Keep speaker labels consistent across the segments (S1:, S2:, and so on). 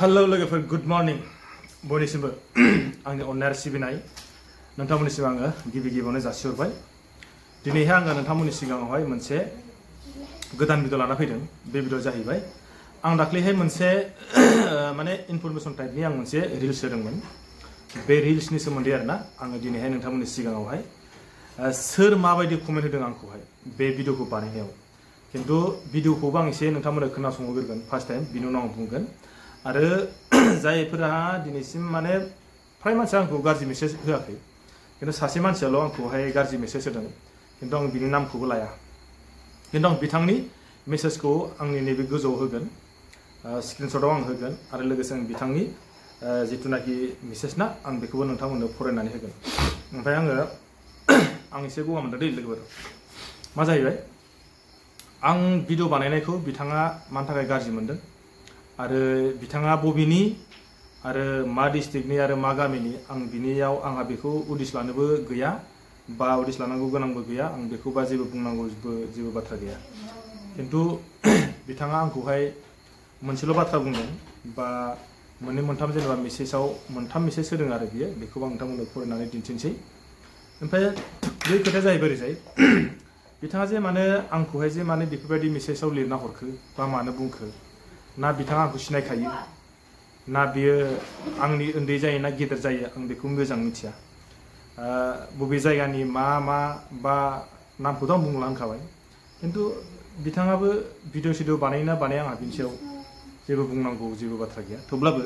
S1: Hello लोगोफोर good morning बयनिसिमबो आंनि अननाय सिबिनाय नोंथांमोननिसिम आङो गिबियावनो जासिहरबाय। दिनैहाय आङो नोंथांमोननि सिगाङावहाय मोनसे गोदान भिडिअ लाना फैदों। बे भिडिअ जाहैबाय आं दाख्लैहाय मोनसे माने इनफरमेशन टाइपनि आं मोनसे रिल्स होदोंमोन। बे रिल्सनि सोमोन्दै आरोना आङो दिनैहाय नोंथांमोननि सिगाङावहाय सोर माबायदि कमेन्ट होदों आंखौहाय बे भिडिअखौ बानायनायाव। किन्तु भिडिअखौबो आं एसे नोंथांमोननो खोनासंहोग्रोगोन फार्स्ट टाइम, बिनि उनाव आं बुंगोन। आरो जायफोरा दिनैसिम माने फ्राय मानसिया आंखौ गाज्रि मेसेज होआखै, किन्तु सासे मानसियाल' आंखौहाय गाज्रि मेसेज होदों, किन्तु आं बिनि नामखौबो लाया। किन्तु आं बिथांनि मेसेजखौ आंनि नैबे गोजौआव होगोन, स्क्रिनशटआव आं होगोन, आरो लोगोसे आं बिथांनि जिथुनाखि मेसेज ना आं बेखौबो नोंथांमोननो फरायनानै होगोन। ओमफ्राय आं एसे गगा मोनदों दै लोगोफोर। मा जाहैबाय, आं भिडिअ बानायनायखौ बिथाङा मानि थाखाय गाज्रि मोनदों आरो बिथाङा बबेनि आरो मा डिस्ट्रिक्टनि आरो मा गामिनि, आं बिनियाव आंहा बेखौ उदिस लानोबो गैया बा उदिस लानांगौ गोनांबो गैया। आं बेखौबा जेबो बुंनांगौ जेबो बाथ्रा गैया। किन्तु बिथाङा आंखौहाय मोनसेल' बाथ्रा बुंदों बा मोननै मोनथाम जेनेबा मेसेजाव मोनथाम मेसेज होदों आरो बियो, बेखौबो आं नोंथांमोननो फरायनानै दिन्थिनोसै। ओमफ्राय बे खोथाया जाहैबाय ओरैजाय, बिथाङा जे माने आंखौहाय जे माने बेफोरबायदि मेसेजाव लिरना हरखो बा मानो बुंखो, ना बिथाङा आंखौ सिनायखायो, ना बियो आंनि उन्दै जायो ना गेदेर जायो, आं बेखौ मोजां मिथिया। बबे जायगानि मा बा नामखौथ' आं बुंलांखाबाय। किन्तु बिथाङाबो भिडिअ सिडिअ बानायोना बानाया आंहा बिनि सायाव जेबो बुंनांगौ जेबो बाथ्रा गैया। थेवब्लाबो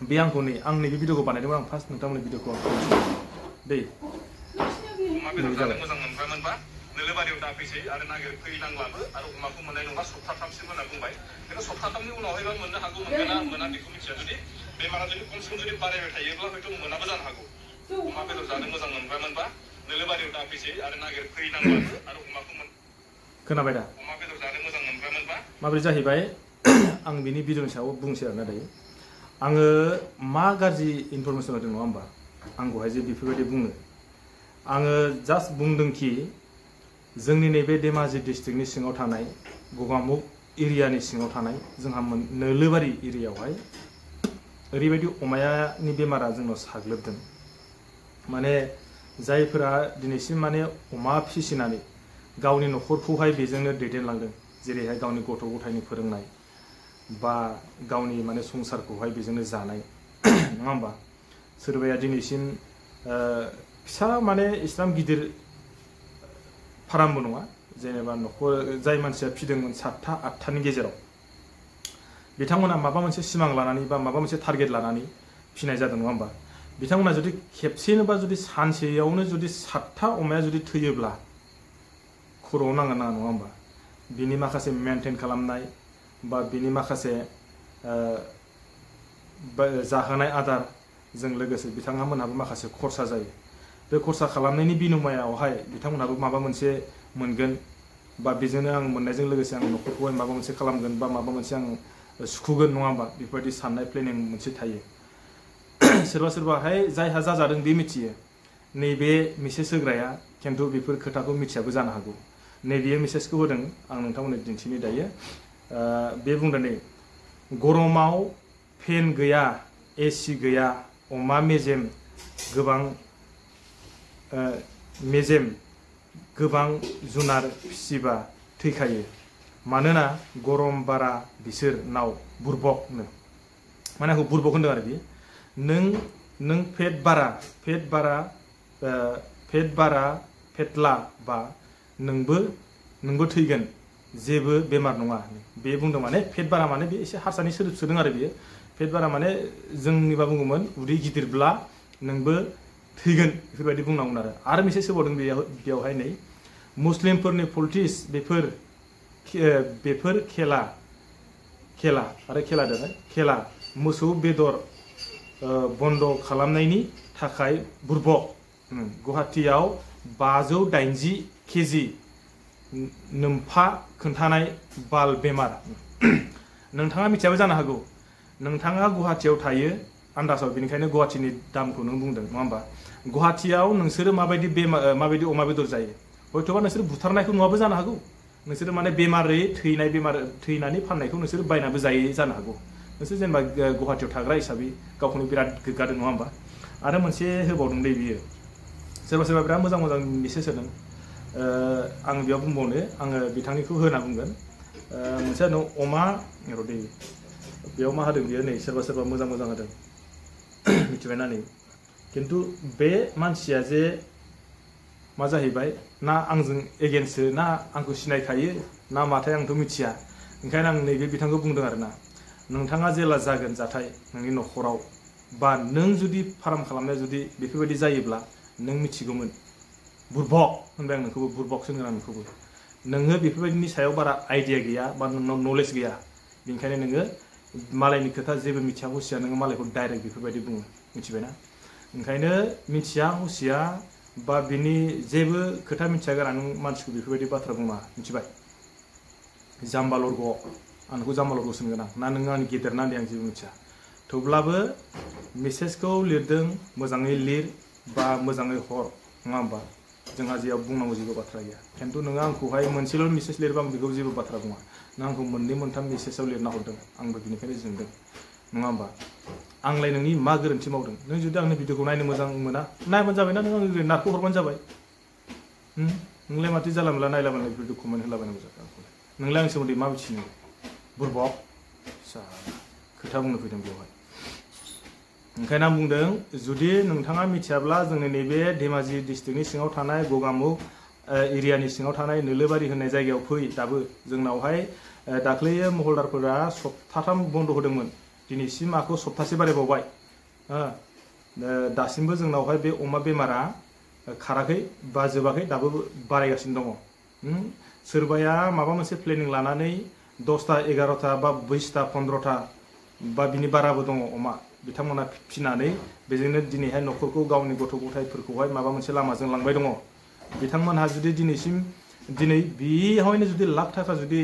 S1: बे आंखौ आं नैबे भिडिअखौ बानायदोंमोन। आं फार्स्ट नोंथांमोननि भिडिअखौ आं दै अमा बेदर जानो मोजां मोनग्रामोनबा नोलोबारियाव दाफैसै आरो नागिर फैनांब्लाबो आरो अमाखौ मोननाय नङा सप्ताथामसिम होनना बुंबाय। किन्तु सप्ताथामनि उनावहायबा मोननो हागौ, मोनगोन ना मोना बेखौ मिथिया। जुदि बेमारा जुदि खमसेखम जुदि बारायबाय थायोब्ला हयथ' मोनाबो जानो हागौ। अमा बेदर जानो मोजां मोनग्रामोनबा नोलोबारियाव दाफैसै आरो नागिर फैनांब्लाबो आरो अमाखौ खोनाबाय दा? अमा बेदर जानो मोजां मोनग्रामोनबा माबोरै जाहैबाय आं बिनि भिडिअनि सायाव बुंसै आरोना दायो। आङो मा गाज्रि इनफरमेसन होदों नङा होमबा आंखौहाय जे बेफोरबायदि बुङो। आङो जास्ट बुंदोंखि जोंनि नैबे धेमाजि डिस्ट्रिक्टनि सिङाव थानाय गगामुग एरियानि सिङाव थानाय जोंहा नोलोबारि एरियायावहाय ओरैबायदि अमानि बेमारा जोंनाव साग्लोबदों। माने जायफोरा दिनैसिम माने अमा फिसिनानै गावनि न'खरखौहाय बेजोंनो दैदेनलांदों, जेरैहाय गावनि गथ' गथायनि फोरोंनाय बा गावनि माने संसारखौहाय बेजोंनो जानाय नङा होमबा। सोरबाया दिनैसिम फिसा माने इसिबां गिदिर फार्मबो नङा, जेनेबा न'खर जाय मानसिया फिदोंमोन 7था 8थानि गेजेराव, बिथांमोना माबा मोनसे सिमां लानानै बा माबा मोनसे टारगेट लानानै फिनाय जादों नङा होमबा। बिथांमोना जुदि खेबसेनो बा जुदि सानसेयावनो जुदि 7था अमाया जुदि थैयोब्ला खर'आव नांगोन नाङा नङा होमबा। बिनि माखासे मेनटेन खालामनाय बा बिनि माखासे जाहोनाय आदारजों लोगोसे बिथांमोनहाबो माखासे खरसा जायो। बे खरसा खालामनायनि बिनिमयावहाय बिथांमोनहाबो माबा मोनसे मोनगोन बा बेजोंनो आं मोननायजों लोगोसे आं न'खरखौहाय माबा मोनसे खालामगोन बा माबा मोनसे आं सुखुगोन नङा होमबा। बेफोरबायदि साननाय प्लेनिं मोनसे थायो। सोरबा सोरबाहाय जायहा जाजादों बे मिथियो, नैबे मेसेज होग्राया खिन्थु बेफोर खोथाखौ मिथियाबो जानो हागौ। नैबे मेसेजखौ होदों आं नोंथांमोननो दिन्थिनो दायो। बे बुंदों नै, गरमाव फेन गैया, एसि गैया, अमा मेजेम गोबां जुनार फिसिबा थैखायो, मानोना गरम बारा बिसोरनाव बुरबकनो। माने आंखौ बुरबक होनदों आरो बियो। नों पेट बारा फेटला बा नोंबो थैगोन, जेबो बेमार नङा। बे बुंदों माने पेट बारा माने बे एसे हारसानि सोदोब सोदों आरो बियो। पेट बारा माने जोंनिबा बुङोमोन उदै गिदिरब्ला नोंबो थैगोन, बेफोरबायदि बुंनांगौन आरो मोनसे सोबावदों बेयावहाय नै, मुस्लिमफोरनि पलिटिक्स बेफोर खेला मोसौ बेदर बन्द खालामनायनि थाखाय बुरबक। गुवाहाटीयाव 580 केजि नोम्फा खोन्थानाय बाल बेमार। नोंथाङा मिथियाबो जानो हागौ, नोंथाङा गुवाहाटीयाव थायो आन्दासाव, बेनिखायनो गुवाहाटीनि दामखौ नों बुंदों नङा होमबा। गुवाहाटीयाव नोंसोरो माबायदि अमा बेदर जायो, हयथ'बा नोंसोर बुथारनायखौ नुवाबो जानो हागौ। नोंसोरो माने थैनानै फाननायखौ नोंसोर बायनाबो जायो जानो हागौ। नोंसोर जेनेबा गुवाहाटियाव थाग्रा हिसाबै गावखौनो बिराद गोग्गादों नङा होमबा आरो मोनसे होबावदों दे बियो सोरबा सोरबा बिराद मोजां मोजां मेसेज होदों आं बेयाव बुंबावनो आङो बिथांनिखौ होना बुंगोन मोनसे अमा रदे बेयाव मा होदों बियो नै सोरबा सोरबा मोजां मोजां होदों मिथिबायना नै किन्तु बे मानसिया जे मा जाहैबाय ना आंजों एगेन्स्टसो ना आंखौ सिनायखायो ना माथाय आंथ' मिथिया ओंखायनो आं नैबे बिथांखौ बुंदों आरोना नोंथाङा जेला जागोन जाथाय नोंनि न'खराव बा नों जुदि फार्म खालामनाया जुदि बेफोरबायदि जायोब्ला नों मिथिगौमोन बुरबक होनबाय आं नोंखौबो बुरबकसो होनगोन आं नोंखौबो नोङो बेफोरबायदिनि सायाव बारा आइडिया गैया बा नोंनाव नलेज गैया बेनिखायनो नोङो मालायनि खोथा जेबो मिथिया हुसिया नोङो मालायखौ डाइरेक्ट बेफोरबायदि बुङो मिथिबायना ओंखायनो मिथिया हुसिया बा बिनि जेबो खोथा मिथिया गारा नों मानसिखौ बेफोरबायदि बाथ्रा बुङा मिथिबाय जाम्बा लरग' आं नोंखौ जाम्बा लरग' सोंगोन आं ना नोङो आंनि गेदेर ना आं जेबो मिथिया थेवब्लाबो मेसेजखौ लिरदों मोजाङै लिर बा मोजाङै हर नङा होमबा जोंहा जेयाव बुंनांगौ जेबो बाथ्रा गैया खिन्थु नोङो आंखौहाय मोनसेल' मेसेज लिरबा आं बेखौ जेबो बाथ्रा बुङा नों आंखौ मोननै मोनथाम मेसेजाव लिरना हरदों आंबो बिनिखायनो जोंदों नङा होमबा आंलाय नोंनि मा गोरोन्थि मावदों नों जुदि आंनि भिडिअखौ नायनो मोजां मोना नायबानो जाबायना नों आंनो नारखो हरबानो जाबाय नोंलाय माथो जाला मोनला नायलाबानो भिडिअ कमेन्ट होलाबायनांगौ जाखो आंखौलाय नोंलाय आंनि सोमोन्दै मा मिथिनो बुरबक खोथा बुंनो फैदों बेवहाय ओंखायनो आं बुंदों जुदि नोंथाङा मिथियाब्ला जोंनि नैबे धेमाजि डिस्ट्रिक्टनि सिङाव थानाय गगामुग एरियानि सिङाव थानाय नोलोबारि होननाय जायगायाव फै दाबो जोंनावहाय दाख्लैयो महलदारफोरा सप्ताथाम बन्द होदोंमोन दिनैसिम आखौ सप्तासे बारायबावबाय दासिमबो जोंनावहाय बे अमा बेमारा खाराखै बा जोबाखै दाबो बारायगासिनो दङ सोरबाया माबा मोनसे प्लेनिं लानानै 10टा 11टा बा 20टा 15टा बा बिनि बाराबो दङ अमा बिथांमोना फिनानै बेजोंनो दिनैहाय न'खरखौ गावनि गथ' गथायफोरखौहाय माबा मोनसे लामाजों लांबाय दङ बिथांमोनहा जुदि दिनैसिम दिनै बेयावहायनो जुदि लाख थाखा जुदि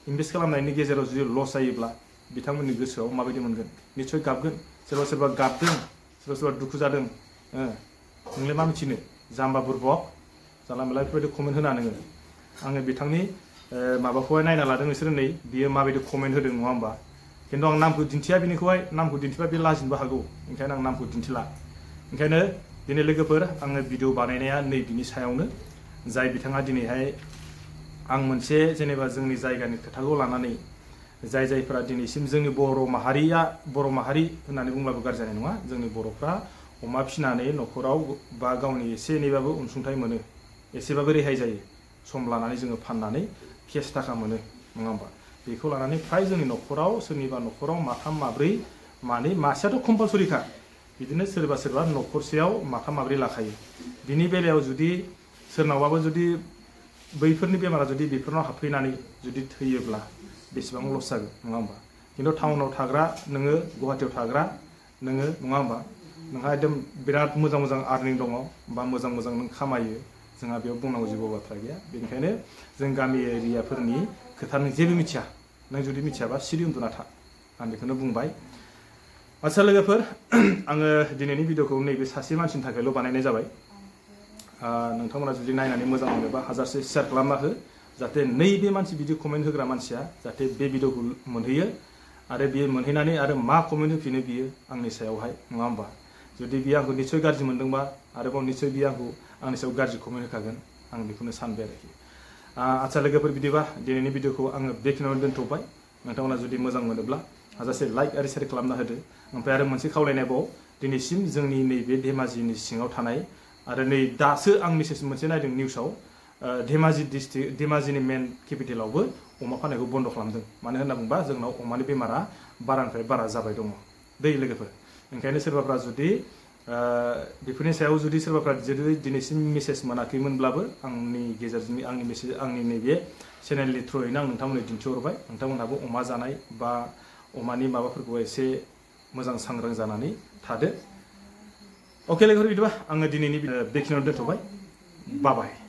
S1: इनभेस्ट खालामनायनि गेजेराव जुदि लस जायोब्ला बिथांमोननि गोसोआव माबायदि मोनगोन निस्सय गाबगोन सोरबा सोरबा गाबदों सोरबा सोरबा दुखु जादों नोंलाय मा मिथिनो जाम्बा बुरबक जानला मोनला बेफोरबायदि कमेन्ट होना नोङो आङो बिथांनि माबाखौहाय नायना लादों नोंसोरो नै बियो माबायदि कमेन्ट होदों नङा होमबा खिन्थु आं नामखौ दिन्थिया बिनिखौहाय नामखौ दिन्थिबा बे लाजिनोबो हागौ ओंखायनो आं नामखौ दिन्थिला ओंखायनो दिनै लोगोफोर आङो भिडिअ बानायनाया नै बिनि सायावनो जाय बिथाङा दिनैहाय आं मोनसे जेनेबा जोंनि जायगानि खोथाखौ लानानै जाय जायफोरा दिनैसिम जोंनि बर' माहारि होननानै बुंब्लाबो गाज्रि जानाय नङा जोंनि बर'फ्रा अमा फिनानै न'खराव बा गावनि एसे एनैबाबो अनसुंथाइ मोनो एसेबाबो रेहाय जायो सम लानानै जोङो फाननानै केस थाखा मोनो नङा होमबा बेखौ लानानै फ्राय जोंनि न'खराव सोरनिबा न'खराव माथाम माब्रै मानै मासेयाथ' कम्पालसरिखा बिदिनो सोरबा सोरबा न'खरसेयाव माथाम माब्रै लाखायो बिनि बेलायाव जुदि सोरनावबाबो जुदि बैफोरनि बेमारा जुदि बेफोरनाव हाबफैनानै जुदि थैयोब्ला बेसेबां लस जागोन नङा होमबा खिन्थु टाउनाव थाग्रा नोङो गुवाहाटियाव थाग्रा नोङो नङा होमबा नोंहा एकदम बिराद मोजां मोजां आर्निं दङ बा मोजां मोजां नों खामायो जोंहा बेयाव बुंनांगौ जेबो बाथ्रा गैया बेनिखायनो जों गामि एरियाफोरनि खोथा नों जेबो मिथिया नों जुदि मिथियाबा सिरि उन्दुना था आं बेखौनो बुंबाय आच्चा लोगोफोर आङो दिनैनि भिडिअखौ नैबे सासे मानसिनि थाखायल' बानायनाय जाबाय नोंथांमोना जुदि नायनानै मोजां मोनोबा हाजारसे शेयार खालामना हो जाहाथे नैबे मानसि बिदि कमेन्ट होग्रा मानसिया जाहाथे बे भिडिअखौ मोनहैयो आरो बियो मोनहैनानै आरो मा कमेन्ट होफिनो बियो आंनि सायावहाय नङा होमबा जुदि बियो आंखौ निस्सय गाज्रि मोनदोंबा आरोबाव निस्सय बियो आंखौ आंनि सायाव गाज्रि कमेन्ट होखागोन आं बेखौनो सानबाय आरोखि आच्चा लोगोफोर बिदिबा दिनैनि भिडिअखौ आङो बेखिनियावनो दोनथ'बाय नोंथांमोना जुदि मोजां मोनोब्ला हाजासे लाइक आरो शेयार खालामना होदो ओमफ्राय आरो मोनसे खावलायनायबाव दिनैसिम जोंनि नैबे धेमाजिनि सिङाव थानाय आरो नै दासो आं मेसेज मोनसे नायदों निउसाव धेमाजि डिस्ट्रिक्ट धेमाजिनि मेन केपिटेलावबो अमा फाननायखौ बन्द खालामदों मानो होनना बुंबा जोंनाव अमानि बेमारा बारानिफ्राय बारा जाबाय दङ दै लोगोफोर ओंखायनो सोरबाफ्रा जुदि बेफोरनि सायाव जुदि सोरबाफ्रा जुदि दिनैसिम मेसेज मोनाखैमोनब्लाबो आंनि गेजेरजों आंनि नैबे चेनेलनि थ्रुयैनो आं नोंथांमोननो दिन्थिहरबाय नोंथांमोनहाबो अमा जानाय बा अमानि माबाफोरखौ एसे मोजां सांग्रां जानानै थादो अके लोगोफोर बिदिबा आङो दिनैनि बेखिनियावनो दोनथ'बाय बाय